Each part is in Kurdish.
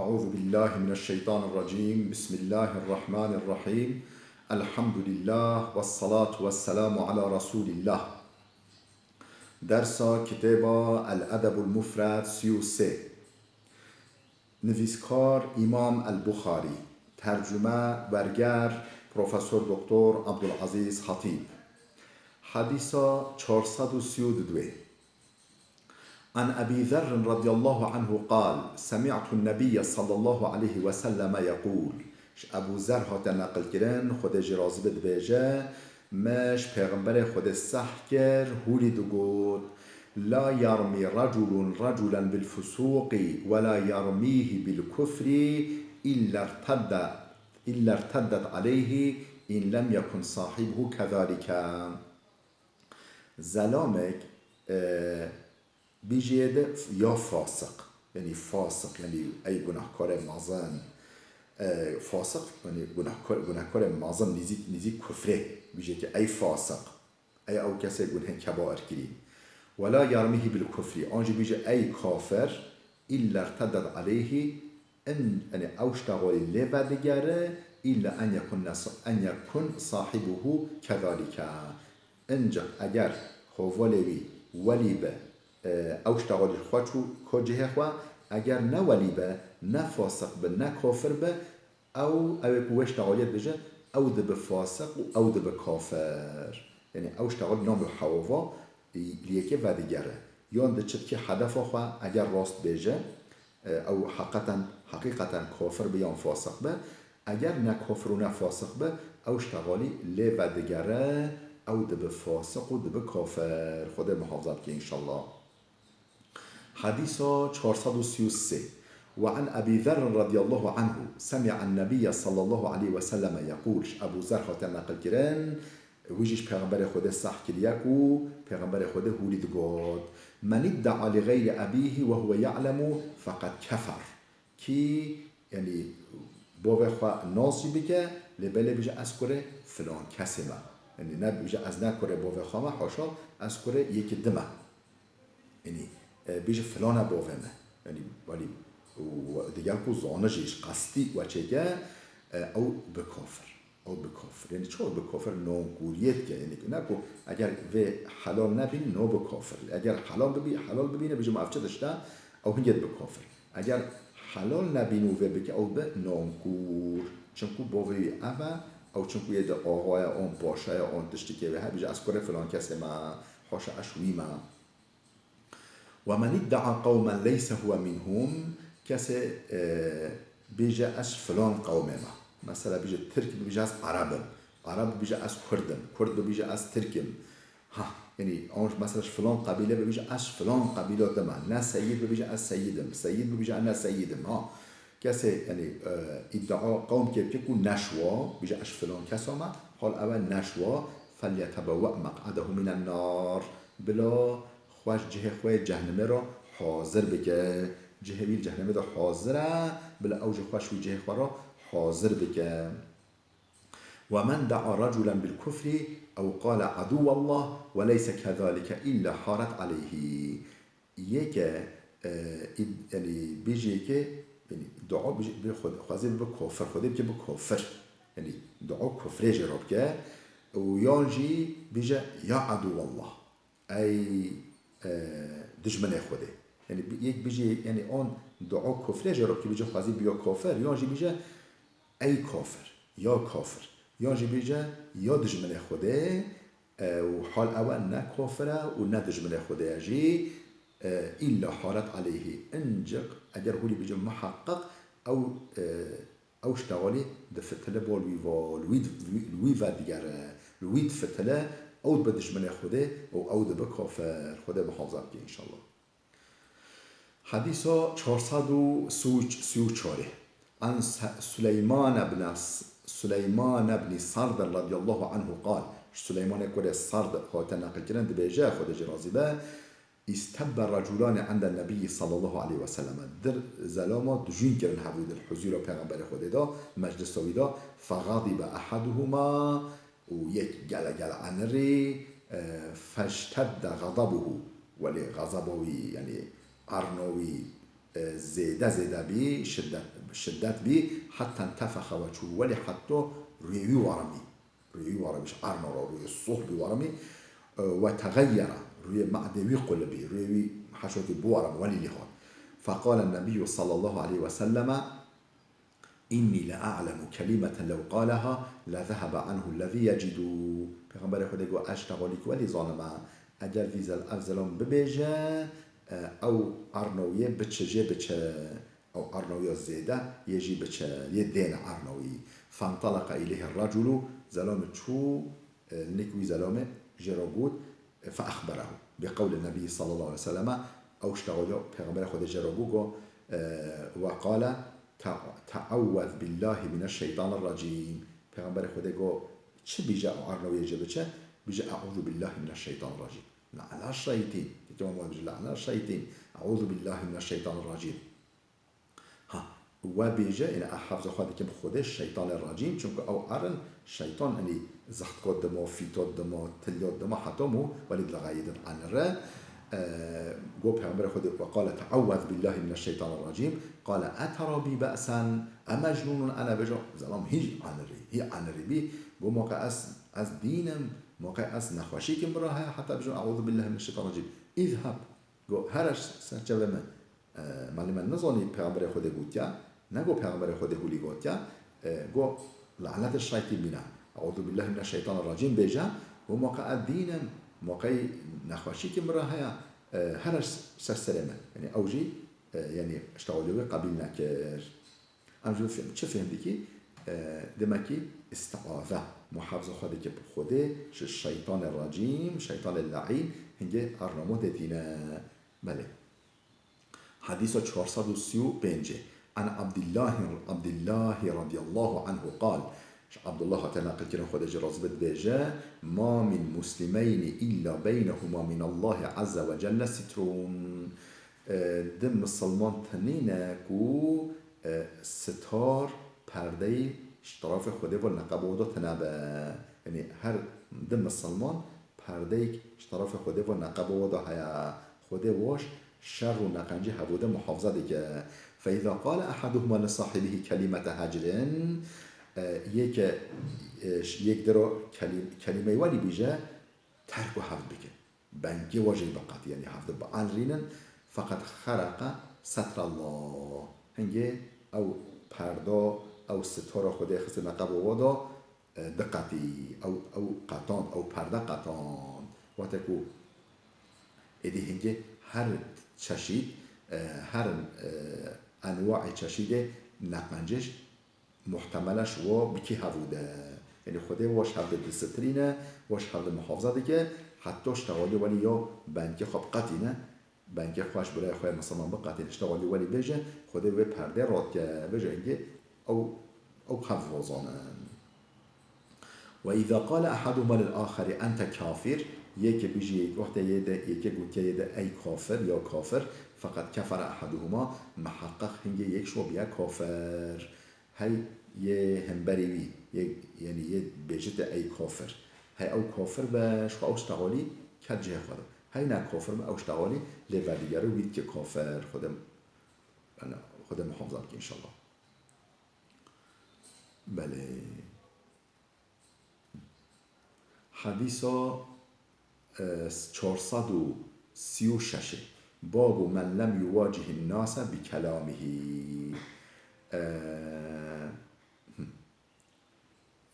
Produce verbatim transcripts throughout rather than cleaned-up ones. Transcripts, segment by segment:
أعوذ بالله من الشيطان الرجيم. بسم الله الرحمن الرحيم. الحمد لله والصلاة والسلام على رسول الله. Dersa kitêba El Edebul Mufred sî û sê. Nivîskar Îmam El Buxarî. Tercume, werger, Profesor Doktor Abdulazîz Hatîb. Hedîsa çar sed û sî û du. عن أبي ذر رضي الله عنه قال: سمعت النبي صلى الله عليه وسلم يقول. Ji Ebû Zer hate neqilkirin, Xwedê jê razî be, dibêje: Me ji Pêxemberê Xwedê seh kir, hûrî digot: لا يرمي رجل رجلا بالفسوق ولا يرميه بالكفر إلا ارتد، إلا ارتدت عليه إن لم يكن صاحبه كذلك. Zelamek, e, bijêde ya fasiq, yanî fasiq, yanî ey gunahkarê mezin, e, fasiq, yanî gunahkar, gunahkarê mezin nîzîk, nîzîk kufrê, bijê ki ey fasiq, ey ew kesê gunhê kebair kirî. ولا يرميه بالكفر، an jî bijê ey kafir, إلا ارتدت عليه، in, yanî ew ji te xwelî lê vedigere, إلا أن يكن، أن يكن صاحبه كذلك. Inca eger hovalê wî welî be, e, ew ji te xwelî xwe çû ko cihê xwe, eger ne welî be, ne fasiq be, ne kafir be, ew, ew ê ku wê ji te xwelî dibêje, ew dibe fasiq û ew dibe kafir. Yanî ew ji te xwelî nabê hewava, li yekê vedigere. Yan diçe dikê hedefa xwe, eger rast bêje, e, ew heqeten, heqîqeten kafir be yan fasiq be, eger ne kafir û ne fasiq be, ew ji te xwelî lê vedigere, ew dibe fasiq û dibe kafir. Xwedê muhafaza bike înşallah. Hedîsa çar sed û sî û sê. وعن أبي ذر رضي الله عنه سمع النبي صلى الله عليه وسلم يقول. Ji Ebû Zer hate neqilkirin, wî jî ji Pêxemberê Xwedê seh kiriye ku Pêxemberê Xwedê hûrî digot: من ادعى لغير أبيه وهو يعلم فقد كفر. Kî, yanî, bavê xwe nas jî bike, lê belê bije ez kurê filan kesê me. Yanî, ne bije ez ne kurê bavê xwe me, haşa, ez kurê yekî din me. Yanî, e, bije filan e bavê me. Yanî, welî, û diger ku zane jî ji qestî we çêke, e, ew bi kafir. Ew bi kafir. Yanî çawa bi kafir? Nankûriyê dike. Yanî ne ku eger vê helal nebînî, no bi kafir. Eger helal bibî, helal bibîne, bêje ma ev çi tişt e, ew hingê dibe kafir. Eger helal nebîn û vê bike, ew dibe nankûr. Çinku bavê wî ev e, ew çinku yê di axayê, on paşayê, on tiştikê wê hebîje, ez kurê filan kesê me, haşa ez wî me. ومن ادعى قوما ليس هو منهم، kesê, e, bêje ez filan qewmê me. Mesela bêje Tirk bibêje ez Ereb im. Ereb bibêje ez Kurd im. Kurd bibêje ez Tirk im. Ha, yanî, ew mesela ji filan qebîle bibêje ez filan qebîla din me. Ne seyîd bibêje ez seyîd im. Seyîd bibêje ez ne seyîd im. Ha, kesê, yanî, e, îdia qewmkê bike ku ne ji wa, bêje ez filan kesa me, hal ew e ne ji wa, فليتبوأ مقعده من النار. Bila xwe ji cihê xwe yê cehnimê re hazir bike. Cihê wî li cehnimê de hazir e, bila ew jî xwe ji wî cihê xwe re hazir bike. ومن دعا رجلا بالكفر أو قال عدو الله وليس كذلك إلا حارت عليه. Yeke, e, id-, yanî bêjê yeke, yanî dua bêje, bê Xwedê, xwezê bibe kafir, Xwedê bike bi kafir. Yanî dua kufrê jê re bike û yan jî bêje ya edûwallah. Ey, e, dijminê Xwedê. Yanî bi-, yek bijî, yanî on dua kufrê jê re bikî, bijî xwezî biyo kafir, yan jî bije ey kafir, ya kafir. Yan jî bije ya dijminê Xwedê, e, û hal ew e ne kafir e û ne dijminê Xwedê ye jî, e, îlla haret aleyhî. Inciq eger hûlî bije muheqqiq ew, e, Ew ji tewalî difitile bo li wî va, li wî, li wî, li wî vedigere, li wî difitile, ew dibe dijminê Xwedê û ew dibe kafir. Xwedê muhafaza bike înşallah. Hedîsa çar sed û sî û çar. An Se-, Suleyman ibn S-, Suleyman ibn Sard radiyallahu anhu qal. Ji Suleymanê kurê Sard hate neqilkirin, dibêje, Xwedê jê razî be, استب رجلان عند النبي صلى الله عليه وسلم. Dir zelama dijûn kirin hevû di huzûra Pêxemberê Xwedê de, meclisa wî de, فغضب أحدهما، û yek gele gele anirî, e, فاشتد غضبه، welê xezeba wî, yanî erna wî, e, zêde zêde bî, şiddet, şiddet bî, heta intefaxa weçhu, welî heta rûyê wî werimî. Rûyê wî werimî, ji erna re rûyê soh bî werimî, e, we tegayyera, rûyê me'dê wî qulibî, rûyê wî heşokî biwerim, welî lê hat. Feqale Nebiyyu sallallahu aleyhi ve selleme, "Inni le a'lemu kelimeten lew qaleha le zehebe anhu lezî yecidu." Pêxemberê Xwedê got, "Ez ji te xwe lî ku welî zanime, eger vî zel-, ev zelom bibêje, e, ew erna wî yê biçe, jê biçe, ew erna wî ya zêde yê jî biçe, yê dêne erna wî." Fentalaqa ileyhi reculu, zelomê çû, e, nik wî zelomê jê re got, e, fe exberehu bi qewlin Nebî sallallahu aleyhi ve selleme, ew ji tevaliya Pêxemberê Xwedê jê re bû, got, e, "Ve qale te-, te'ewwez billahi mineşşeytanirracîm." Pêxemberê Xwedê got, "Çi bîje ew erna wî yê jê biçe, bîje, 'Eûzu billahi mineşşeytanirracîm.'" La'ne şeytîn. Yekê wan bîje, "La'ne şeytîn. Eûzu billahi mineşşeytanirracîm." Ha, we bêje, yani, ez hefza xwe dikim Xwedê şeytanê racîm, çunku ew erin şeytan, yani, zextko dima, fîto dima, tilyo dima, heta mû, welî dilexeyidin enire. E, got Pêxemberê Xwedê, "Ve qale te'ewwez billahi mineşşeytanirracîm." Qale, "Etera bi be'sen, emecnûnun ene?" Bêje, "Zelam hî enirî, hî enirî bî." Got, "Moqe ez, ez dîn im, moqe ez nexweşîkî min re heye, heta bêjim, 'Eûzu billahi mineşşeytanirracîm.'" "Îzheb." Got, "Here ser çavê min." E, malê me nizanî Pêxemberê Xwedê gotiya, negot Pêxemberê Xwedê hûlî gotiya, e, got, "Lanete şeytîn bîne. Eûzu billahi mineşşeytanirracîm bêje." Got, "Moqe ez dîn im, moqe nexweşîkî min re heye, e, here ser serê min." Yani ew jî, e, yani ji tevaliya wî qebîl nekir. Em ji vê fêm-, çi fêm dikî? E, demek ki istiaze, muhafaza xwe dike bi Xwedê ji şeytanê racîm, şeytanê le'în, hingê ernamo tê tîne. Belê. Hadîsa çar sed û sî û pêncê. An Abdillahi, Abdillahi radiyallahu anhu qal. Ji Abdullah hate neqilkirin, Xwedê jê razî be, dibêje, "Ma min muslimeyni illa beynehuma min Allahi azze ve celle sitrun." E, di misilman tenî ne ku, e, sitar, perdeyî ji terafê Xwedê ve neqeba wê de tune be. Yani her di misilman perdeyek ji terafê Xwedê ve neqeba wê de heye. Xwedê wê ji şer û neqencî hevû de muhafaza dike. Fe îza qale ehaduhuma li sahibihi kelimete hecrin, e, yeke, e, ş-, yek diro kelî-, kelîmeyê welî bîje, terk û heft bike. Bengê we jî biqetî, yani hevdî bienrînin, feqet xereqe setrallah. Hingê ew perdo, ew sitora Xwedê xistî neqeba wê de, e, diqetî. Ew, ew qetand, ew perde qetand. Wextê ku êdî hingê her çeşîd, e, her, e, enwaê çeşîdê neqenciş muhtemele ji we bikî hevû de. Yanî Xwedê we ji hevdî disitirîne, we ji hevdî muhafaza dike, heta ji tewalî welî ya bengê xwe biqetîne, bengê xwe ji birayê xwe ya misilman biqetîne, ji tewalî welî bêje, Xwedê wê perdê radike, bêje hingê ew, ew hev rozanin. "Ve îza qale ehaduhuma lil axeri ente kafir", yekê bijî, wextê yê de, yekê gotiye yê de, "Ey kafir" ya "kafir", feqet kefere ehaduhuma, miheqeq hingê yek ji we biye kafir. Hey yê hemberî wî, yê, yanî yê bêjite "Ey kafir". Hey ew kafir be, ji xwe ew ji tewalî ket cihê xwe de. Hey ne kafir be, ew ji tewalî lê vedigere wî dike kafir. Xwedê, yani, Xwedê muhafaza bike înşallah. Belê. Hadîsa, e, çar sed û sî û şeş. Babu men lem yuvacihîn nase bi kelamihî. E, hı.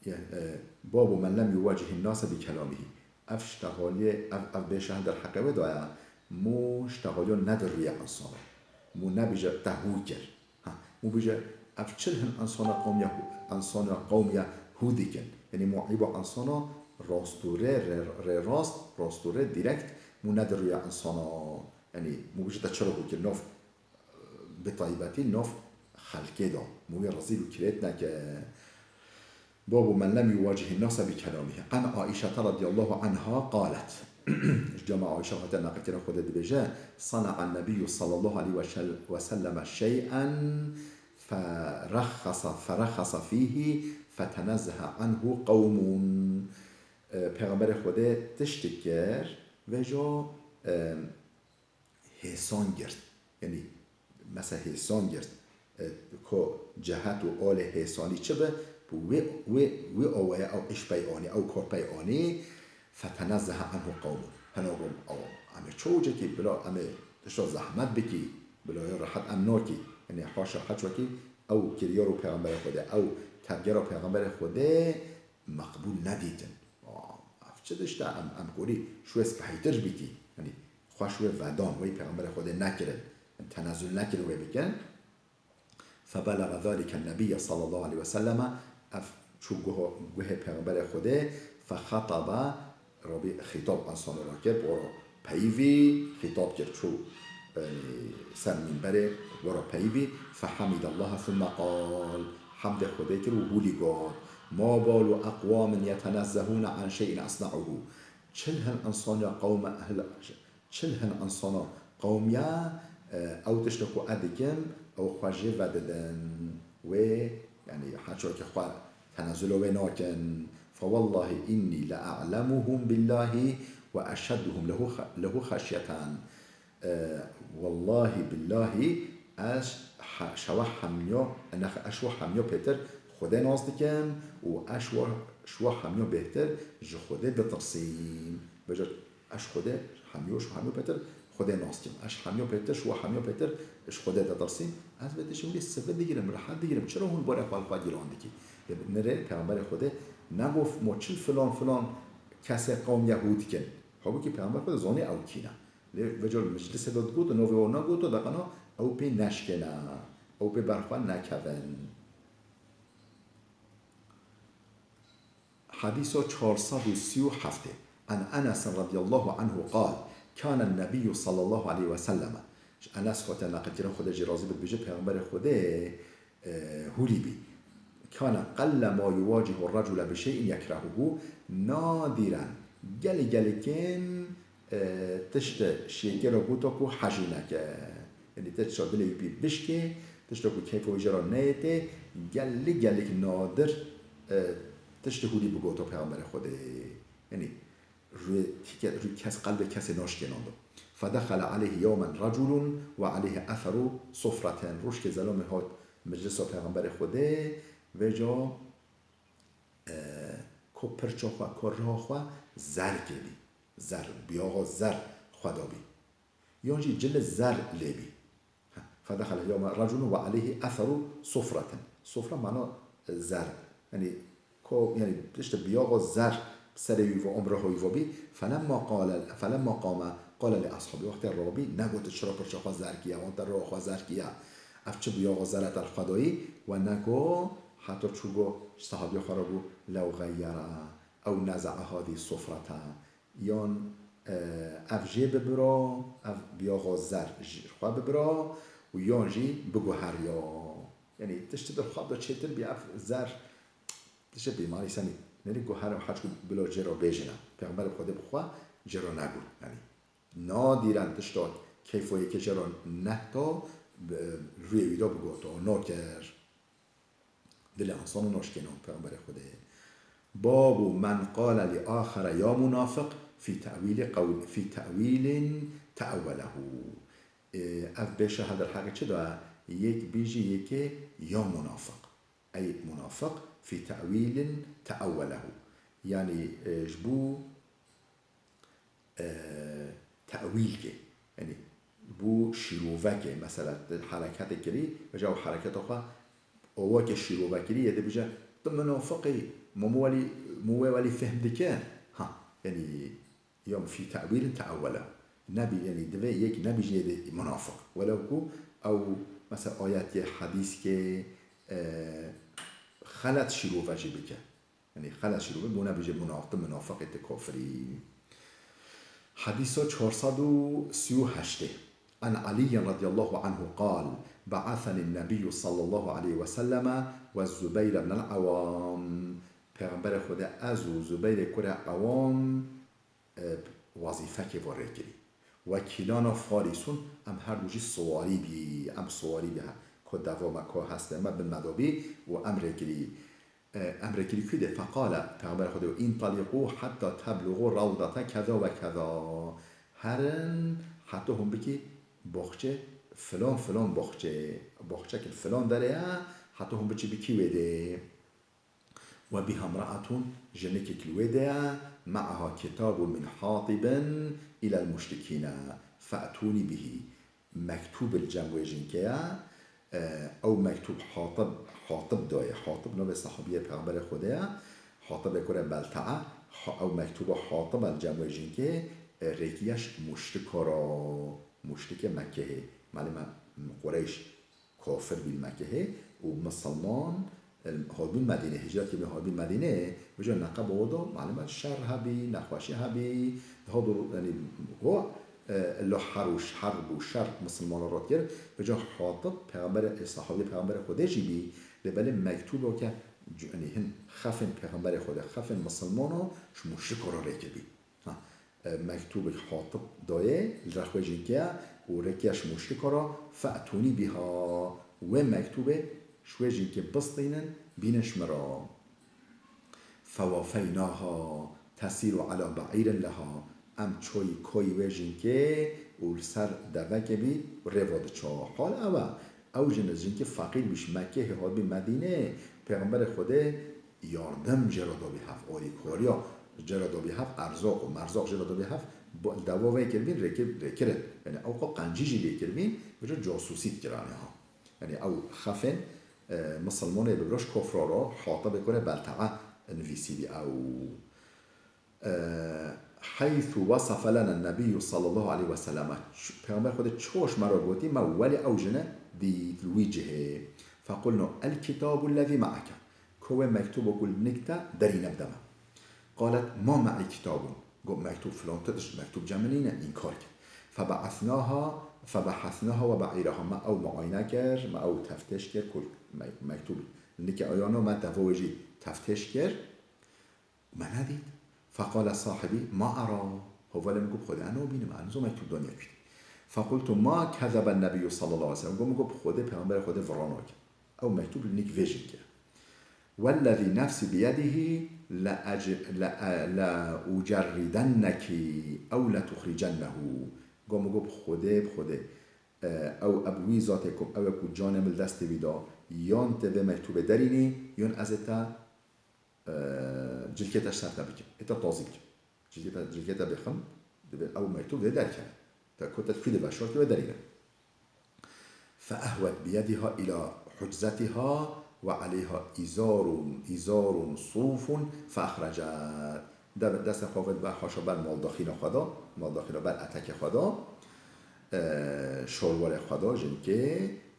Ya, e, babu men lem yuvacihîn nase bi kelamihî. Ev ji tewaliyê, ev, ev bêşe derheqê wê daye. Mû ji tewaliya nedirûye insana. Mû nebêje te hû kir. Ha, û bêje, ev çil hin insana qewmiya hû-, insana qewmiya hû dikin. Yanî mû eyba insana rast û rê, rê, rê rast, rast û rê direkt, mû nedirûya insana. Yanî mû bêje te çira hû kir, nav, bi taybetî nav xelkê de. Mû wê rezîl û kirêt neke. Babu men lem yuvacihîn nase bi kelamihî. An Aîşete radiyallahu anha qalet. Ji cama Aîşe hate neqilkirin, Xwedê dibêje, "Sana'a Nebiyyu sallallahu aleyhi ve şel-, ve selleme şey'en ferahhasa, ferahhasa fîhî fetenezzehe anhu qewmun." E, Pêxemberê Xwedê tiştik kir, vêjo, e, hêsan girt. Yanî mese hêsan girt, e, ku cehet û alê hêsanî çi bi, bi wê, wê, wê awaya ew iş pey anî, ew kar pey anî, fetenezzehe anhu qewmun. Hena got, awa, em ê çawa cekî, bila em ê tişta zehmet bikî, bila ya rehet em nakî. Yanî haşa heçwekî ew kiryar û Pêxemberê Xwedê, ew tevgera Pêxemberê Xwedê meqbûl nedîtin. Aa, ev çi tişt e, em, em kurî şwê spehîtir bikî. Yanî xwe şwê vedan, wey Pêxemberê Xwedê nekirin. Tenezul nekirin wê bikin. فبلغ ذلك النبي صلى الله عليه وسلم، ev çû guho-, guhê Pêxemberê Xwedê, فخطب، Rabî xîtab ensana re kir, wara peyivî xîtab kir, çû, e, ser mînberê, wara peyivî, فحمد الله ثم قال، hemdê Xwedê kir û hûlî got, ما بال أقوام يتنزهون عن شيء أصنعه، çil hin insana qewme, hil-, Çil hin insana qewmiya, e, ew tişta ku ez dikim, ew xwe jê vedidin. Wê, yanî, heço ki xwe tenezula wê nakin. فوالله إني لأعلمهم بالله وأشدهم له خ-، له خشية. E, wellahî billahî ez he-, şewe hemya, nex-, ez şewe hemya pêtir Xwedê nas dikim û ez şewe, şewe hemya bêhtir ji Xwedê ditirsîm. Vêca Ez ji Xwedê hemyo, ji hemyo pêtir Xwedê nas dikim. Ez ji hemyo pêtir, ji we hemyo pêtir ji Xwedê ditirsîm. Ez vê tiştê hûn ê sivi digirim, rehet digirim. Çira hûn borê xwe li xwe giran dikî? Lê nirê Pêxemberê Xwedê negot, mo çil filan filan kesê qewmiya hû dikin. Halbûkî Pêxember Xwedê zanî ew kî ne. Lê vêca li meclisê de digot û navê wan negot û deqena ew pê neşkêne. Ew pê ber xwe nekevin. Hadîsa çar sed û sî û heft. An Enes radîyallahu anhu qal, kana Nebiyyu sallallahu aleyhi ve sellem. Ji Enes hate neqilkirin, Xwedê jê razî bit, dibêje, Pêxemberê Xwedê, e, hûlî bî. Kana qelle ma yuwacihu recule bi şey'in yekrehuhu. Nadîren, gelek gelekên e, tişt şêkê re goto ku hejî neke. Yanî tişta dilê wî pî bişkê, tişta ku keyfa wî jê re neyê tê, gelek gelek nadir, e, tiştê hûlî bigoto Pêxemberê Xwedê. Yanî rûyê tîke, rûyê kes, qelbê kesê naşkênando. فدخل عليه يوما رجل وعليه أثر صفرة. Rojkê zelamê hat meclisa Pêxemberê Xwedê, vêca e, ko pirça xwe, ko riha xwe zerkê bî. Zer, biyaxa zer xwe da bî. Yan jî cilê zer lê bî. Ha, فدخل يوما رجل وعليه أثر صفرة. Sofra mana, e, zer. Yanî ko, yanî tiştê biyaxa zer serê wî ve, em riha wî ve bî. فلما قال، فلما قام قال لأصحابه. Wextê rabî negot çira pirça xwe zer kiya, wan te riha xwe zer kiya. Ev çi biyaxa zer e te li xwe dayî? We nego, heta çû go ji sahabiya xwe re got, لو غير أو نزع هذه الصفرة. Yan, e, ev jê bibira, ev biyaxa zer ji xwe bibira û yan jî biguheriya. Yanî tiştê di xwe de çêtir bî, ev zer tiştê bî, manî senî. Nerî guher û heç ku bila jê re bêjine. Pêxemberê Xwedê bi xwe jê re negot. Yanî nadîren tişta keyfa yekê jê re nehta, bi, rûyê wî de bigoto, nakir. Dilê insano naşkêno Pêxemberê Xwedê. باب من قال لآخر يا منافق في تأويل قول، في تأويل تأوله. E, ev bêşe hedir heqê çi da? Yek bêjî yekê ya munafiq. Ey munafiq fi te'wîlin te'ewwelehu. Yanî, e, ji bo, e, te'wîlkê. Yanî, bo şîrovekê. Mesela, tu hereketê kirî, vêca ew hereketa xwe awakê şîrove kirî, yê dibêje, tu munafiq î, ma min welî, min wê welî fehm dike? Ha, yanî, Yom fî te'wîlin te'ewwele. Nebî, yanî divê yek nebî jê de munafiq. Welew ku ew, mesela, ayetê, hedîskê, e, xelet şîrove jî bike. Yanî xelet şîrove, bo nebî jê munafiq, munafiqê te kafirî. Hedîsa çar sed û sî û heştê. An Aliyyin radiyallahu anhu qal, Ba'athani Nebiyyu sallallahu aleyhi ve selleme ve Zubeyr ibn al-Awam. Pêxemberê Xwedê ez û Zubeyrê kurê Ewam e, wezîfekê ve rêkirî. Wekîlana farîsûn, em her du jî siwarî bî, em siwarî bî, he, ko deva me, ko hestê me bin me de bî û em rêkirî. E, em rêkirî kû de, feqale, Pêxemberê Xwedê, întelîqû hetta teblûxû rewdete keza ve keza. Herin heta hûn bikî boxçê filan filan baxçe, baxçek li filan derê ye, heta hûn biçî bikî wê dê. Ve biha imraetun, jinikek li wê de ye, me'aha kitabun min Hatibin ilel muşrikîne, fe'tûnî bihî. Mektûb li cem wê jinkê ye, e, ew mektûb Hatib, Hatib daye. Hatib navê sahabiyê Pêxemberê Xwedê ye. Hatibê kurê Beltae, ha-, ew mektûba Hatib e li cem wê jinkê, e, rêkiye ji muşrika re, muşrikê Mekkehê. Malum e, Qureyş kafir bîn Mekkehê û misilman, e, hatbîn Medînê, hicret kiribîn hatbîn Medînê, vêca neqeba wê de, malum e, şer hebî, nexweşî hebî, daha dor, yanî, go, e, illa her û ş-, herb û şer misilmanan re dikir, vêca Hatib, pêxemberê, e, sahabî pêxemberê Xwedê jî bî, lê belê mektûbeke, yanî, hin xefên pêxemberê Xwedê, xefên misilmanan ji muşrika re rê kiribî. Ha, e, mektûbek Hatib dayê li rexwê jinkê ye û rêkiye ji muşrika re, fe'tûnî biha, wê mektûbê ji wê jinkê bistînin, bînin ji min re. Fewafeynaha tesîru ala be'îrin leha. Em çoyî koyî wê jinkê û li ser devekê bî û rê ve diçe. Hal ew e, ew jin, jinkê feqîr bî, ji Mekkehê hatibî Medînê, Pêxemberê Xwedê yardim jê re dabî hev, alîkariya jê re dabî hev, erzaq û merzaq jê re dabî hev, bo-, li deva vê kiribîn rêkir-, rêkirin. Yanî ew xwe qencî jî lê kiribîn, vêca casûsî dikiranê ha. Yanî ew xefên, e, misilmanê bi vira ji kofra re, Hatibê kurê Beltae nivîsîbî ew. E, heythu wesefe lena nebiyyu sallallahu aleyhi ve sellem. Ç-, Pêxember Xwedê çawa ji me re gotî, me welê ew jine dît li wî cihê. Fequlna, "El kitabu lezî me'eke." Ku wê mektubo ku li nik te derîne bide me. Qalet, "Ma me'î kitabun." Got, "Mektub filan tişt, mektub cem min nîne," înkar kir. Febe'esnaha, febehesnaha ve be'îraha. Me ew muayene kir, me ew teftêş kir, ku me-, mektub li nikê ayano me devo wê jî teftêş kir. Me nedît. Feqale sahibî, "Ma era." Hevalê min got, "Xwedê ez nabînim, ez nizam mektûb daniye kî." Fequltu, "Ma kezeben nebiyyu sallallahu aleyhi ve sellem." Got, min got, "Xwedê, pêxemberê Xwedê vira nake. Ew mektûb li nik vê jinkê." "Wellezî nefsî biyedihî le ec-, le, le ucerridenneki ew le tuxricennehu." Got, min got, "Bi Xwedê, bi Xwedê, e, ew, ev wî zatê ku, ew ê ku canê min li destê wî da, yan tê vê mektûbê derînî, yan ez ê te e, cilkê te ji ser te bikim. Ê te tazî bikim. Cilkê te, cilkê te bêxim, divê ew mektûb vê derkeve. Te ku te kî de veşartî wê derîne. Feehwet biyediha ila huczetiha ve aleyha izarun, izarun sufun feahrecet. De-, destê xwe vê be haşa ber maldaxîna xwe da, maldaxîna ber etekê xwe da, e, şalwarê xwe da jinkê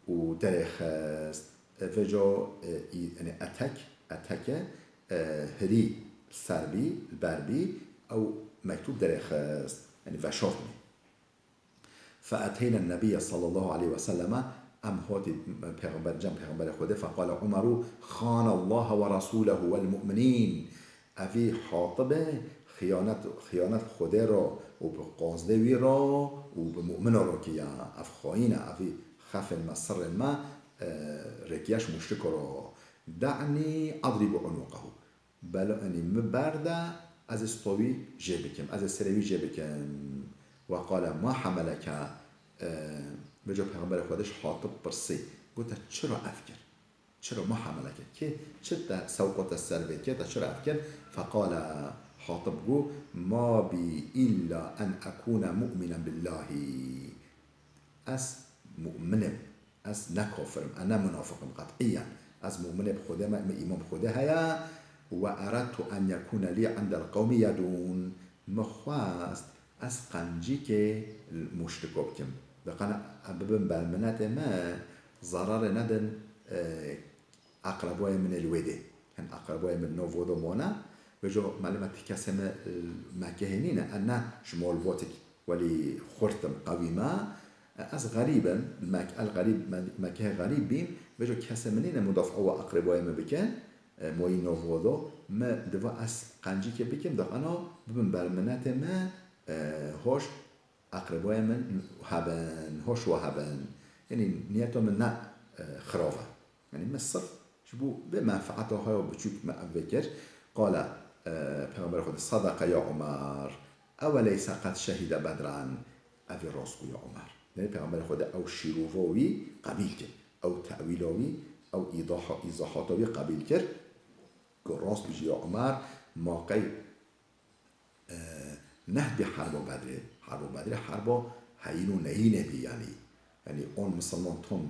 û derêxist. E, vêca, e, î-, yanî etek, eteke, e, hirî li ser bî, li ber bî, ew mektûb derêxist, yanî veşartî. Feeteyne nebiyye sallallahu aleyhi ve selleme, em hatî pêxember, cem pêxemberê Xwedê, feqale Umeru, "Xanallah ve rasûlehu vel mu'minîn." Evî Hatibê xiyanet, xiyanet bi Xwedê re û bi qazdê wî re û bi mu'mino re kiya. Ev xayîn e, evî xefên me, sirrên me, e, rêkiya ji muşriko re. "De'nî adrîbu unuqehu." Bela, yanî min berde, ez ê sto wî jê bikim, ez ê serê wî jê bikim. Ve qale, "Ma hemeleke?" E, vêca Pêxemberê Xwedê ji Hatib pirsî, got, "Te çira ev kir? Çira ma hemeleke? Kê çi te sewqa te ser vê kir, te çira ev kir?" Feqale, Hatib got, "Ma bî illa en ekûne mu'minen billahî." Ez mu'min im, ez ne kafir im, ez ne munafiq im qet'iyen. Ez mu'minê bi Xwedê me, min îman bi Xwedê heye. "Ve eradtu en yekûne lî indel qewmî yedûn." Min xwest ez qencîkê muşriko bikim. Diqana em bibin ber minetê me, zerarê nedin, e, eqrebayê min ê li wê dê. Hin eqrebayê min nav wê de mane. Vêca malûm e ti kesê me, e, Mekkehê nîne, ez ne ji malbatek welî xurt im, qewî me. Ez xerîb im, Mek-, el xerîb, Me-, Mekkehê xerîb bîm. Vêca kesê min nîne mudafaa we eqrebayê min bikin, e, mayî nav wê de. Me diva ez qencîkê bikim, diqana bibin ber minetê me, e, hoş eqrebayê min hebin, hoş we hebin. Yanî niyeta min ne, e, xirab e. Yanî min sirf ji bo vê menfeeta xwe ya biçûk me ev vekir. Qale, e, Pêxemberê Xwedê, "Sedeqe ya Umer, eweleyse qed şehîde Bedran." Ev ê rast bû ya Umer. Lê Pêxemberê Xwedê ew şîrova wî qebîl kir. Ew tewîla wî, ew îdaha, îzahata wî qebîl kir. Ku rast bijî ya Omer, ma qey, e, neh bî herba Bedrê. Herba Bedrê herba heyîn û nehînê bî, yanî. Yanî on misilman tom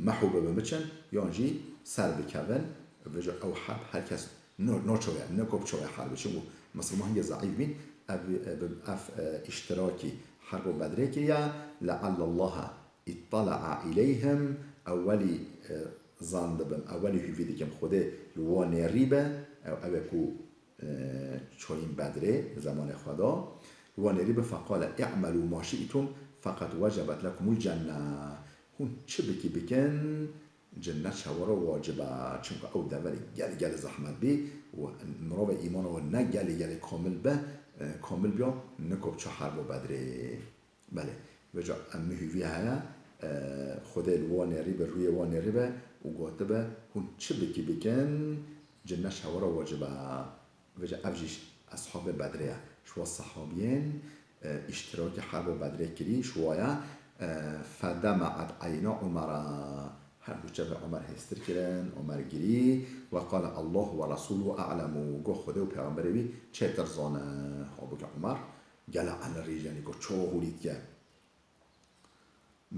mehû bibin biçin, yan jî ser bikevin. Vêca ew herb her kes no-, noçoya, neko biçoya herb. Çimkû misilman hingê zeîf bîn, ev, ev, ev, e, îştirakî herba Bedrê kiriye. لعل الله اطلع إليهم، ewelî, e, zan dibim, ewelî hûvî dikim Xwedê li wan nêrî be, ew, ew ê ku, e, çayîn Bedrê, zemanê xwe da, li wan nêrî be, فقال اعملوا ما شئتم فقد وجبت لكم الجنة. Hûn çi bikî bikin, cennet ji hewa re wacib e. Çimkû ew deverê gelê, gelê zehmet bî û mirovê îmana wê ne gelê, gelê kamil be, e, kamil biya, niko biçe herba Bedrê. Belê. Vêca em mihîvî heye, e, Xwedê li wan nêrî be, rûyê wan nêrî be û gotibe, hûn çi bikî bikin, cennet ji hewa re wacib e. Vêca ev jî eshabê Bedrê ye. Ji wa sehabiyên, e, îştirakî herba Bedrê kirî, ji wa ye, e, فدمعت عينا عمر. Her du çavê Omer hêstir kirin, Omer girî, وقال الله ورسوله أعلم. Got Xwedê û Pêxemberê wî çêtir zane. Halbûkî Omer gele elirîj, yanî got çawa hûlî dike.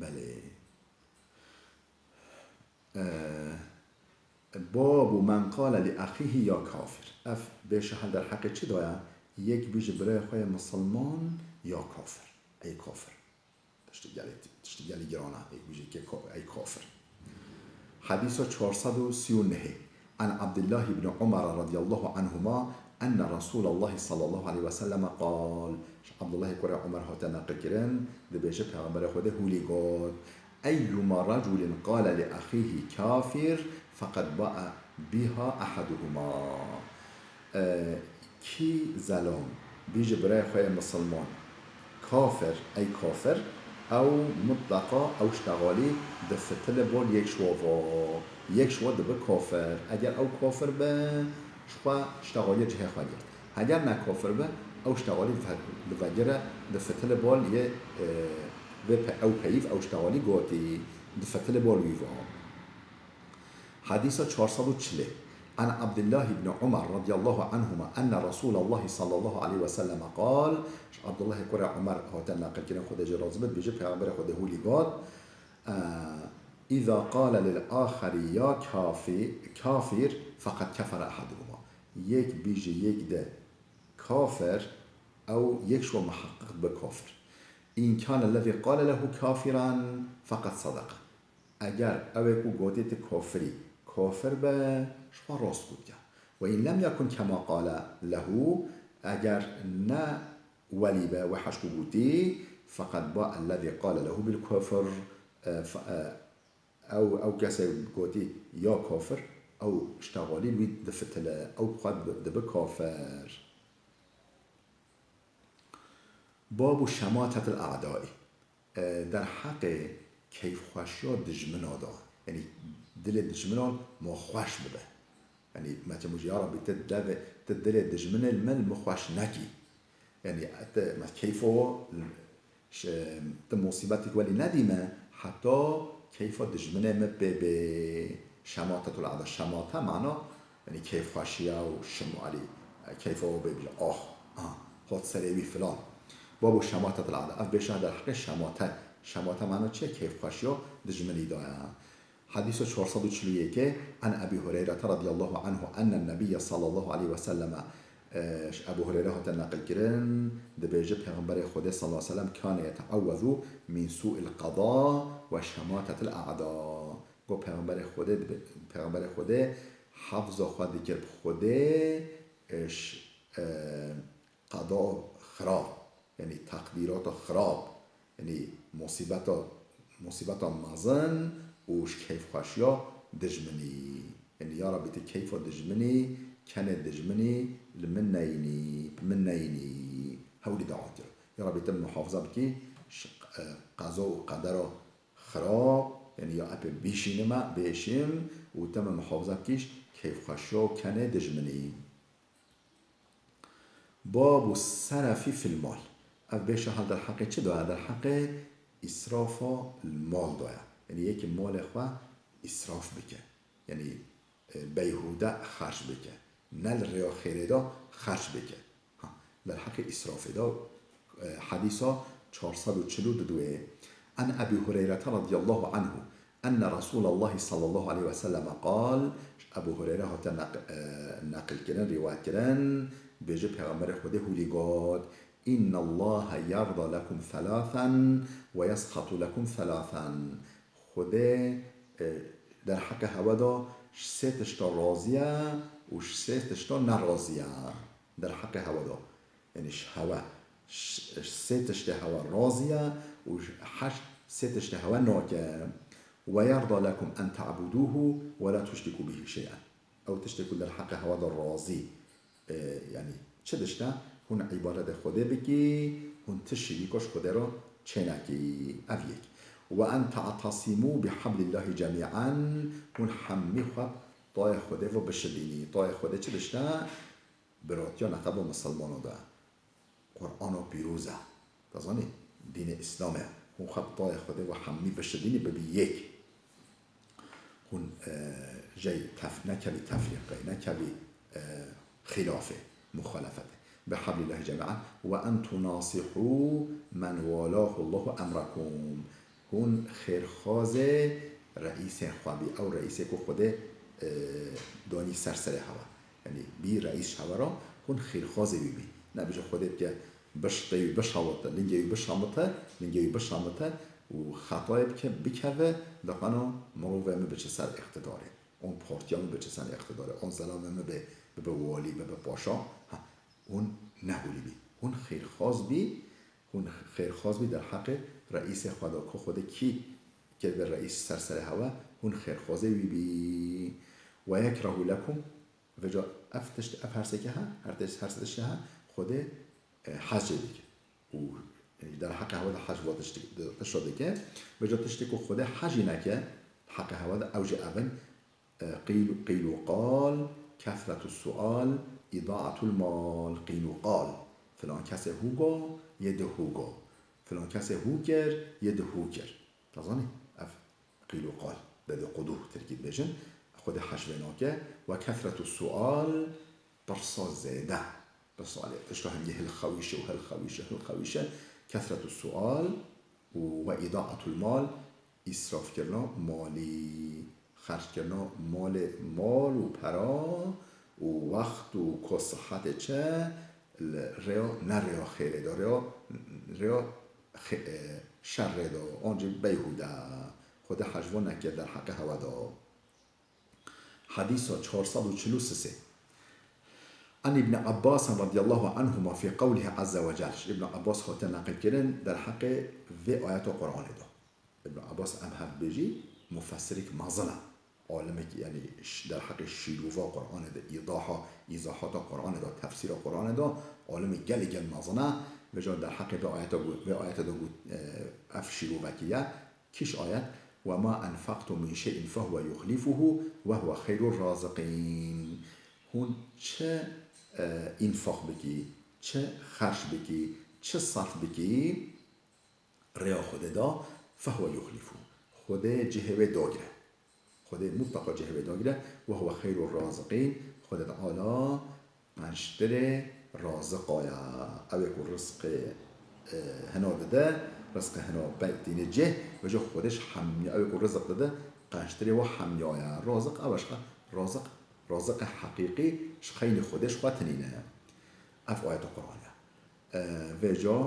Belê. Ee, باب من قال لأخيه يا كافر. Ev bêşa hel derheqê çi da ye? Yek bî ji birayê xwe yê misilman ya kafir. Ey kafir. Tiştî gelê, tiştî gelê giran e. Yek bî ji yekê ka-, ey kafir. Hedîsa çar sed û sî û nehê. عن عبد الله بن عمر رضي الله عنهما أن رسول الله صلى الله عليه وسلم قال. Ji Abdullahê kurê Omer hate neqilkirin, dibêje Pêxemberê Xwedê hûlî got, أيما رجل قال لأخيه كافر فقد باء بها أحدهما. E, kî zelom bî ji birayê xwe yê misilman kafir, ey kafir, ew mutleqa ew ştegalî difitile bol yek ji wa va, yek ji wa dibe kafir. Eger ew kafir be, ji xwe ştegaliyê cihê xwe girt. Heger ne kafir be, ew ştegalî dife-, divegire, difitile bol yê, e, vê pe-, ew peyîv ew ştegalî gotî, difitile bol wî va. Hedîsa çar sed û çilê. عن عبد الله بن عمر رضي الله عنهما أن رسول الله صلى الله عليه وسلم قال. Ji Abdullahê kurê Omer hate neqilkirin, Xwedê jê razî be, dibêje Pêxemberê Xwedê hûlî got, e, إذا قال للآخر يا كافي-، كافر فقد كفر أحدهما. Yek bî ji yek de kafir, ew yek ji wa miheqqiq dibe kafir. إن كان الذي قال له كافرا فقد صدق. Eger ew ê ku gotî tu kafir î, kafir be, ji xwe rast gotiye. وإن لم يكن كما قال له, eger ne welî be wê heş ku gotî, فقد باء الذي قال له بالكفر, e, f-, e, ew, ew kesê gotî ya kafir, ew ştegalî wî difitile, ew xwe dibe, dibe kafir. باب شماتة الأعداء. E, derheqê keyfxweşiya dijmina da. Yanî dilê dijminan ma xweş bibe. Yanî meçe mûjî, ya Rabbî, ti devê, ti dilê dijminê li min li min xweş nekî. Yanî te me keyfo ş-, ti musîbetik welî nedî me, heta keyfa dijminê me pê bê. Şematetul ada. Şemate mana, yanî keyfxweşiya û şim-, alî, keyfa o bê bî, ah, ah, hot serê wî filan. Babo şematetul ada. Ev bêşa derheqê şemate. Şemate mana çi ye? Keyfxweşiya dijminî da ye. Hedîsa çar sed û çil û yekê, عن أبي هريرة رضي الله عنه أن النبي صلى الله عليه وسلم, e, ji Ebu Hureyre hate neqilkirin, dibêje Pêxemberê Xwedê sallallahu aleyhi ve sellem كان يتعوذ من سوء القضاء وشماتة الأعداء. Got Pêxemberê Xwedê dibe-, Pêxemberê Xwedê hefza xwe dikir bi Xwedê, e, ji, e, qeda xirab, yanî teqdîrata xirab, yanî musîbeta, musîbeta mezin û ji keyfxweşiya dijminî. Yanî ya Rabbî, tu keyfa dijminî, kenê dijminî li min neyînî, bi min neyînî. Hewlî dua kir. Ya Rabbî, tu min muhafaza bikî ji, e, qeza û qedera xirab, yanî ya epê bîşînime, bêşîm û tu min muhafaza bikî ji keyfxweşiya û kenê dijminî. Babu serafi fil mal. Ev bêşa hal derheqê çi da? Derheqê îsrafa li mal de ye. Yanî yekî malê xwe îsraf bike. Yanî, e, beyhûde xerc bike. Ne li rêya xêrê de xerc bike. Ha, derheqê îsrafê de, e, hedîsa çar sed û çil û du duyê. An Ebî Hureyrete radiyallahu anhu, enne Resûlallahî sallallahu aleyhi ve selleme qal, ji Ebû Hureyre hate neq-, e, neqil kirin, rîwayet kirin, bêje Pêxemberê Xwedê hûlî got, "Innallaha yarda lekum thalathan ve yeskhatu lekum thalathan." Xwedê, e, derheqê hewe de ji sê tişta razî ye û ji sê tişta nerazî ye. Derheqê hewe de. Yanî ji hewe, ji, ji sê tiştê hewe razî ye û ji heşt sê tiştê hewe nake. "Ve yarda lekum en ta'buduhu ve la tuşriku bihi şey'en." Ew tiştê ku derheqê hewe de razî, e, yanî çi tişt e, hûn îbadetê Xwedê bikî, hûn tiştî dî ku ji Xwedê re çênekî. Ev yek. "Ve en ta'tasimû bi hablîllahî cemî'en", hûn hemî xwe bi tayê Xwedê ve bişidînî. Tayê Xwedê çi tişt e? Biratiya neqeba misilmana de. Qur'ana pîroz e. Te zanî, dînê Îslam e. Hûn xwe bi tayê Xwedê ve hemî bişidînî, bibî yek. Hûn, e, jey tef-, nekevî tefrîqê, nekevî, e, xîlafê, muxalefetê. Bi hablîllahî cemî'en ve en tunasihû men walahullahu emrekum. Hûn xêrxwazê reîsên xwe bî. Ew reîsê ku Xwedê, e, danî ser serê hewe. Yanî bî reîs ji hewe re, hûn xêrxwazê wî bî. Nebêje Xwedê bike biştê wî bişamite, lingê wî bişamite, lingê wî bişamite û xetayê bike, bikeve, diqeno mirovê min biçe ser îqtidarê. On partiya min biçe ser îqtidarê. On zelamê min bê, bibe walî, bibe paşa. Ha, hûn ne hûlî bî. Hûn xêrxwaz bî, hûn xêrxwaz bî derheqê reîsê xwe de, ku Xwedê kî kiribe reîs ser serê hewe, hûn xêrxwazê wî bî. "Ve yekrehu lekum", vêca ev tişt, ev her sê ke he, her tişt, her sê tişt he, Xwedê, e, hez jê dike. Û, e, derheqê hewe de hez va tişt, tişta dike. Vêca tiştê ku Xwedê hez jê neke, heqê hewe de ew jî ev in, E, qîl, qîl û qal, kethretu sual, îdaatul mal, qîl û qal. Filan kesê hû go, yê di hû go. Filan kesê hû kir, yê di hû kir. Te zanî? Ev qîl û qal, dediqûduh tirkî dibêjin. Xwedê hej vê nake. Ve kethretu sual, pirsa zêde. Pirsa alê, tişta hingê hilxewîşe û hilxewîşe, hilxewîşe. Kethretu sual û ve îdaatul mal, îsrafkirina malî, xerckirina malê, mal û pera û wext û ku sihetê çi li rêya, ne rêya xêrê de, rêya, rêya xê-, e, şerê de, ancî beyhûde. Xwedê hej van neke derheqê hewe de. Hedîsa çar sed û çil û sê. An Îbn Abbas radiyallahu anhuma fî qewlihi azze ve cel. Ji Îbn Abbas hate neqilkirin derheqê vê ayeta Qur'anê de. Îbn Abbas, em hev bêjî, mufessirek mezin e. Alimekî, yanî, ş-, derheqê şîrova Qur'anê de, îdaha, îzahata Qur'anê de, tefsîra Qur'anê de, alimê gelê gel mezin e. Vêca derheqê vê ayeta got, vê ayeta de got, e, ev şîrovekî ye. Kîş ayet, "Ve ma enfaktum min şey'in fehuve yuxlifuhu ve huve xeyrur raziqîn." Hûn çi, e, înfaq bikî, çi xerc bikî, çi sarf bikî rêya Xwedê de, fehuve yuxlifuhu. Xwedê cihê wê dagire. Xwedê mutleqa cihê wê dagire. Ve huve xeyrur raziqîn. Xwedê Teala qençtirê raziqa ye. Ew ê ku rizqê, e, hina dide, rizqê hina pey tîne cih, vêca Xwedê ji hemiya, ew ê ku riziq dide, qençtirê wa hemiya ye. Raziq ew e ji xwe, raziq, raziqê heqîqî ji xeynî Xwedê ji xwe tinîne. Ev ayeta Qur'anê ye. E, vêca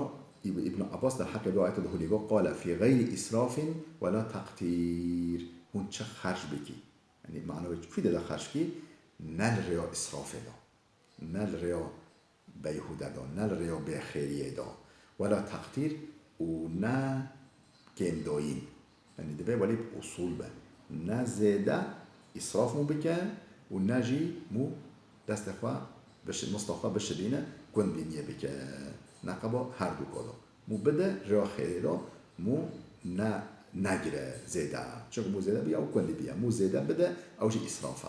Îb-, Îbn Abbas derheqê vê ayetê de hûlî got, "Qale fî xeyrî îsrafin we la teqtîr." Hûn çi xerc bikî? Yanî, mane wê çi, ku de xerc kî, ne li rêya îsrafê de, ne li rêya beyhûde de, ne li rêya bêxêriyê de. Wela teqtîr û ne kêmdayîn. Yanî, divê welî bi usûl be. Ne zêde îsraf mû bike û ne jî mû destê xwe biş-, mista xwe bişidîne, gund bîniyê bike. Neqeba her du ka de. Mû bide rêya xêrê de, mû ne, negire zêde. Çunku mû zêde bîye, ew gundî bîye. Mû zêde bide, ew jî îsraf e.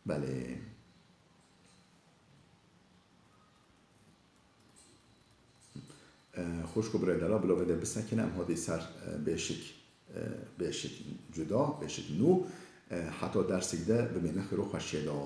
Belê. Xwişk û birêdera, bila vê de bisekine, em hatî ser, e, bêşik, e, bêşik cuda, bêşik nû, e, heta dersik de bimînin xêr û xweşiyê de.